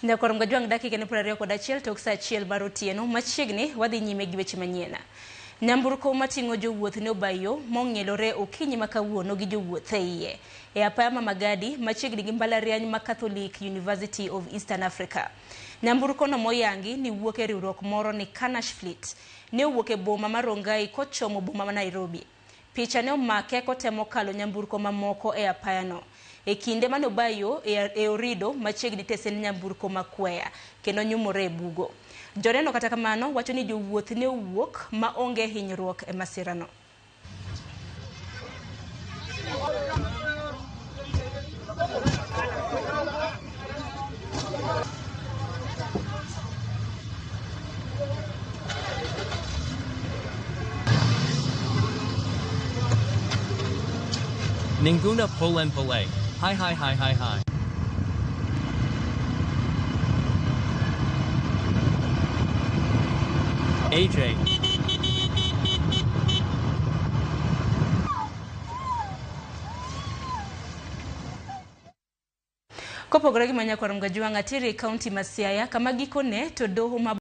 Nyakwar Mgajwang' dakika ne 21 tok saa 1 mar otieno. Machiegni wadhi nyime gi weche manyien. Nyamburko mating'o jowuoth ne obayo mong'ielore okinyi ma kawuono gi jowuoth e iye e apaya ma Magadi machiegni gi mbalariany ma Catholic University of Eastern Africa. Nyamburko no moyangi ni wuok e riwruok moro ni Kanash Fleet ne owuok e boma ma Rongai kochomo boma ma Nairobi. Picha ne omake kotemo kalo nyamburko mamoko e apayano. E kinde mane obayo e orido machiegni tesend nyamburko ma Kwea kendo nyumore e bugo. Joneno kata kamano wacho ni jowuoth ne owuok ma onge hinyruok e masirano. Ninguna Polen Pole. Hi hi hi hi hi. AJ. Kopogore gi Manyakwar Mgajwang' atire e kaunti ma Siaya kama gikone to doho ma